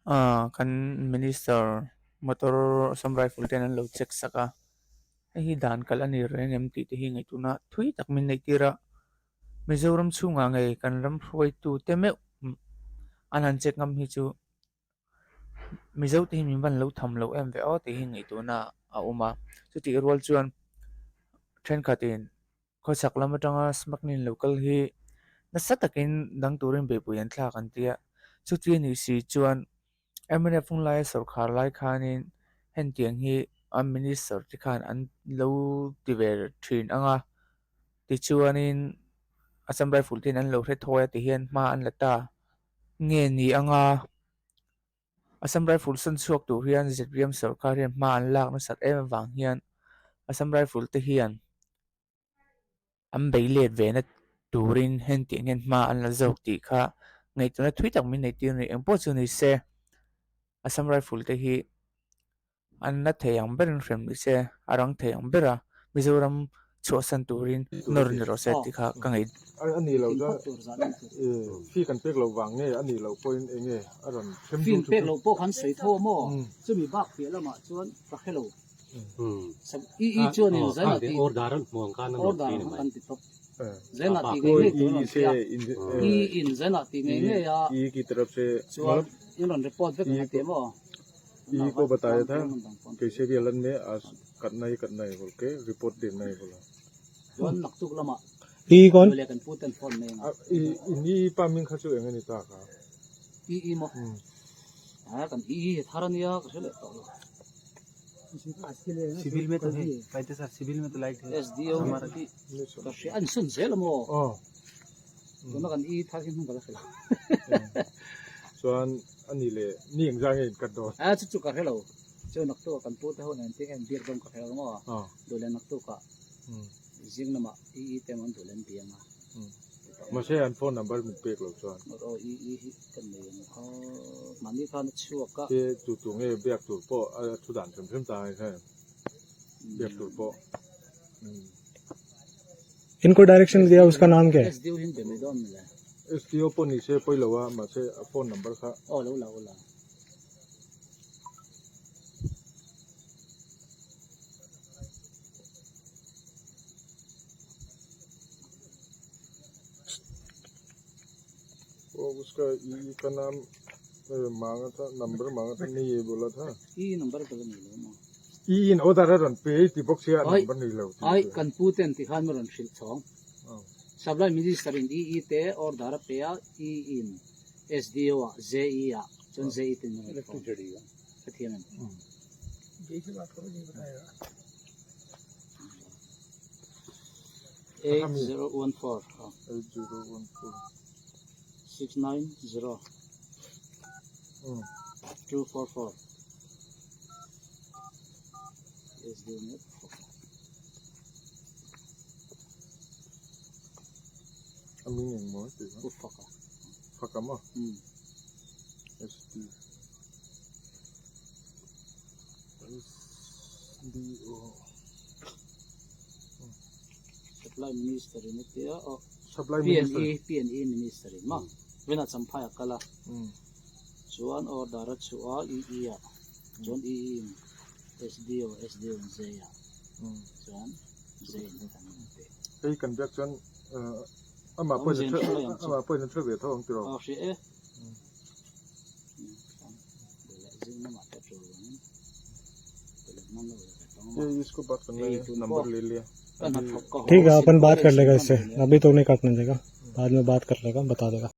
Aaa kan minister motor Assam rifle ten an lo check sak a hei hi dan kalh a ni reng em tih te hi ngaihtuahna thui tak min neih tir a Mizoram chhungah ngei kan ram hruaitu te meuh an han check ngam hi chu Mizo te hi min van lo tham loh em ve aw tih hi ngaihtuahna a awm a chutih rual chuan thenkhatin Khawchhak lam atanga smuggling lo kal hi nasa takin dang turin beihpui an thlak an ti a, chuti a nih si chuan mnf hun laia sawrkhar lai khanin hentiang hi an minister te khan an lo ti ve thin ang a, tichuanin Assam Rifle ten an lo hre thawi a ti hian hma an la ta nge ni ang a. Assam Rifle sawn chhuak tur hian zpm sawrkar hian hma an lak nasat em avang hian Assam Rifle te hian an bei let ve na turin hentiang hian hma an la zawk tih kha ngaihtuahna thui tak min neih tir a ni. Engpawh chu ni se Assam Rifle te hi An la thei ang berin hrem ni se, a rang thei ang bera Mizoram chhuahsan turin nawr ni rawh se tih kha ka ngaih. A nih loh chuan fee kan pek loh vang nge a nih loh pawhin eng nge a rawn hrem Fee pek loh pawh khan sawi tho a maw? Chumi bak piah lamah chuan ka hre lo. I i chuan in zaina tih order an ti tawp. Zaina tih ngei ngei tur a rawn ti a. I in zaina tih ngei ngei a chuan in rawn report vek ang a ti a maw? ई को बताया था कैसे भी हालत में आज करना ही करना है बोल के रिपोर्ट देना है बोला ई कौन ई इनी pa ming kha chu eng ani ta kha E E mo ha kan E E tharania ka hrele to civil में तो है कहते सर सिविल में तो लाइट है SDO ka hre an sun zel mo oh tuna kan E thar hi hmun ka la hrela chuan ani leh ni eng zai nge in cut dawn? A chu chu ka hre lo. Chu naktuk kan pu te ho nen ting en biak dawn ka hre lo maw? Duh leh naktuk ah zing lamah EE te an duh leh an biang a. Mahse an phone number min pek lo chuan. Aw EE hi ka nei ang kha mahni khan a chhuak a. Te tu tu nge biak tur pawh a thu dan hrim hrim ta ang khan biak tur pawh. Inko direction diya uska naam kya hai? SDO hi an be mai dawn mi le? SDO pawh ni se pawi lo a mahse a phone number kha. Aw lo la aw la. Aw uska EE ka naam manga tha number manga tha ni ye bola tha. EE number ka la nei lo maw? EE in order a rawn pe ti bawk sia number nei lo. Ai kan pu ten ti khan ma rawn hrilh chhawng. Supply Minister in EE te order a pe a, E in SDO ah, JE ah, chuan JE ten a rawn phone. Ka thiam em? 8014 8014 690 244 SDO net. A ming eng maw tih kha? Pu Faka. Faka maw? SD SDO Supply Minister in a tia aw. Supply Minister. PNE PNE Minister in maw? Vena Champhai a kal a. Chuan order a chhuah a EE ah. Chuan EE in SDO SDO in J ah. Chuan J in heta an pe. Hei kan biak chuan amah pawhin a hre ve tho ang tiraw? Aw hria e. ये इसको बात करना है, नंबर ले लिया। ठीक है, अपन बात कर लेगा इससे। अभी तो नहीं काटने देगा, बाद में बात कर लेगा, बता देगा।